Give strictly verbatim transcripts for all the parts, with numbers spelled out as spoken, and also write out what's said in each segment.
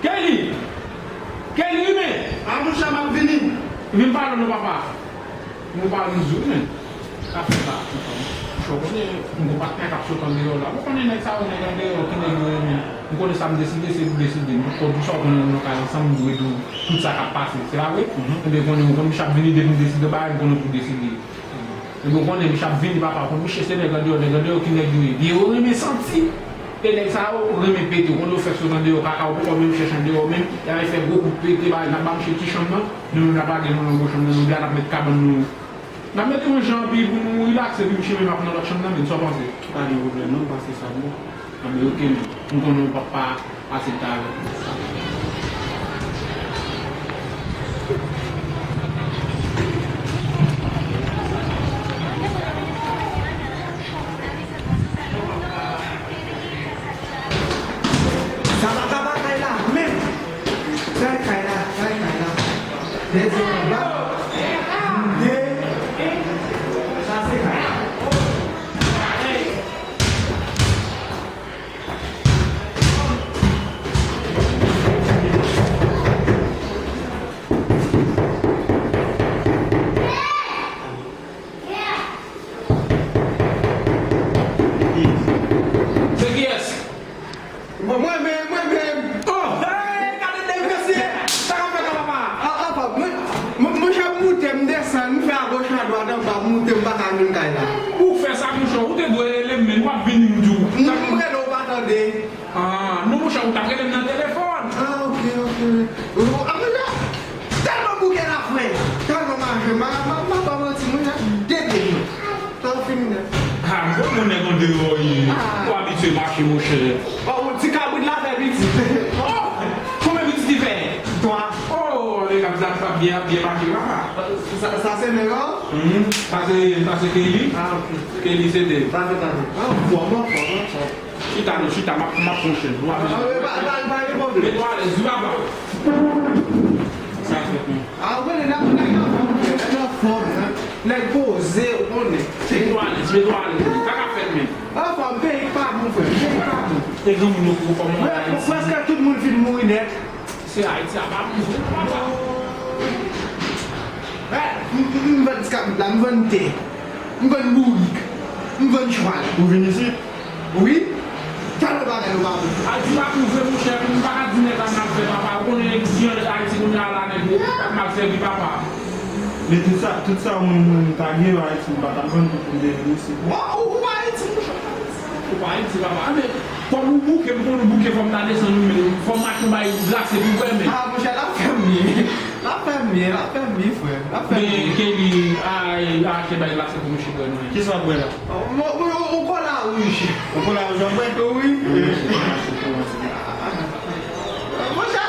Kelly! Kelly, men! A, monchè, m ap vini. Vin pale non, papa. Mwen pa vin di w, men. Afè sa, ou konnen, m gon patnè k ap sot andeyò la. Ou konnen nèg sa yo, nèg andeyò, ki nèg yo renmen. M konnen sa m deside, se li deside. M poko di w sa, ou konnen nou nan kay ansanm, m dwe di w tout sa k ap pase. Se pa vre? Ebyen, konnen, ou konnen, m ap vini depi m deside bagay, m konnen pou deside. Ebyen, ou konnen, misye ap vini, papa, konn misye se nèg andeyò, nèg andeyò ki nèg yo ye. Vye yo renmen santi. E nèg sa yo renmen pete, ou konn yo fè sot andeyò, kaka, ou poko menm chèche andeyò menm, y a fè gwo kout pete, bagay, n ap ba misye ti chanm nan, nou menm n ap lage nou nan gwo chanm nan, nou de a n ap met kabann nou. N ap mete yon jan anpil pou nou rilakse, epi misye menm ap nan lòt chanm nan, men sa w panse? Pa gen pwoblèm, non, m pase sa bon. Anben, oke, men, m konnen w p ap pa Ase talè. Sa pa ka pa kay la menm. Sa e kay la, sa e kay la. Dezyèm anba. De. Sa se kay la. Se kiyès? Mwen, mwen menm, mwen menm. Oh, hey, gade de mesye. Sa k ap fèt la, papa? Ah, ah, papa, mwen, mwen, mwen, jan m moute, m desann, m fè agoch, adwat, anba, m moute, m pa ka jwenn kay la. Ou fè sa, monchè, ou te dwe rele m, men w ap vini, m di w. M, m rele w, ou pa tande. Ah, non, monchè, ou t ap rele m nan telefòn. Ah, ok, ok. Ou, ah, monchè, tèlman bouke la, frè. Tèlman mache, m pa, m pa, m pa ba w manti, monchè, de pye m. Sa w fini nèt. Ah, bon, bon nèg andeyò ye. Ah. Ou abitye mache, monchè. Oh, ou ti kabrit la fè pitit. Oh, konbyen pitit li fè? Twa. Oh, nèg ap, ap, ap byen, ap byen mache, papa. Sa, sa se nèg an? Mhm. Sa se, sa se Kelly. Ah, ok. Kelly se de. Sa se, sa se. An fòm, an fòm, an fòm. Chita non, chita, m ap, m ap pran chèz. Nou ap... Ah, pa, pa, pa gen pwoblèm. Mete w alèz, wi papa. Sa fèt non. Ah, ou konnen, nèg la, nèg la anfòm, nèg la anfòm, nèg poze, ou konnen. Mete w alèz, mete w alèz. Sa k ap fèt menm? Anfòm, peyi pa bon, frè, peyi pa bon. E granmoun yo pou kòman bagay isi? Prèske tout moun fin mouri nèt. Se Ayiti a pa bon vre non, papa. Eh, m, m, m vann ti kabrit la, m vann tè, m vann bourik, m vann chwal. Ou vin isit? Wi. Tèlman bagay yo pa bon. Ayiti pa bon vre, monchè, m pa ka di nèg la mal fè, papa. Ou konnen jan Ayiti kounye a la, nèg yo ap mal sèvi, papa. Men tout sa, tout sa mwen, mwen, m ta gen yo Ayiti, m pa t ap vann pou m te vin isit. Bon, ou, ou pa Ayiti, monchè, ou pa Ayiti. Ou pa Ayiti, papa. Men, kòm ou bouke, m konn ou bouke, fò m ta desann ou, men fò m achte bay glase pou bwè, men. Ah, monchè, l ap fè m byen. L ap fè m byen, l ap fè m byen, frè. L ap fè m byen. Men, Kelly, a, a, achte bay glase pou misye bwè, non. Kisa w ap bwè la? Yon, yon, yon kola wouj. Yon kola wouj w ap bwè? Wi. Monchè, ah.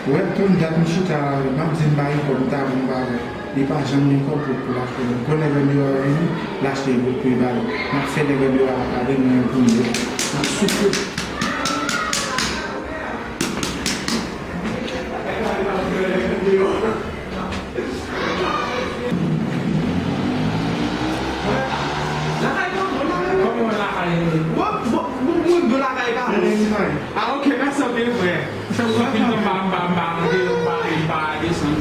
Wè, Tony, dat m chita, m ap di m pa gen kòb, m ta bon bagay. Li pa janm gen kòb pou, pou l achte. Gwo nèg andeyò a vini, l achte pou, pou li ba li. M ap fè nèg andeyò a pa vin mwen pou li. M ap soufle. Kòman lakay? Bon, bon, bon, bon, bon, lakay pa bon. Ah, ok, mèsi anpil, frè. Anpil tan m pa, m pa, m pa, m pa, m pa desann.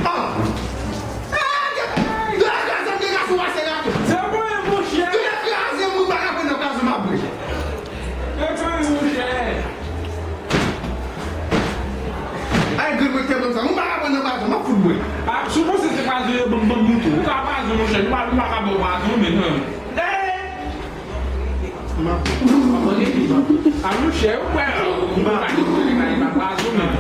Ah! Ah! Kraze m, kraze m, kraze m, monchè. Ay, grenn mwen te ban m sa. Mwen pa ka pran nan pwazon, m ap fout bwè. Ah, si w panse se pwazon yo ban m, ban m goute. Ou ka pwazon, monchè. Nou pa, nou pa ka ba w pwazon, men non. Eh! M ap... A, monchè, ou kwè, ou pa ka di se pa pwazon, men.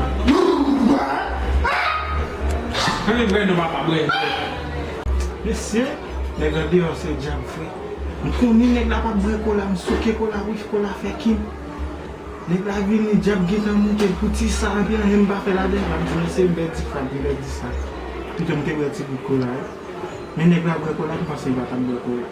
Ann bwè non, papa, bwè, bwè. Mesye, nèg andeyò se djab, frè. M konnen nèg la p ap bwè kola, m souke kola, wi, kola fè kim. Nèg la vini, dyab gentan moute, poutisa, anpil anyen m pa fè ladan, l ap di, mesye, m pèdi fag, m pèdi sa. Pito m te bwè ti gout kola, wi. Men nèg la bwè kola, m panse li pa t ap bwè kola.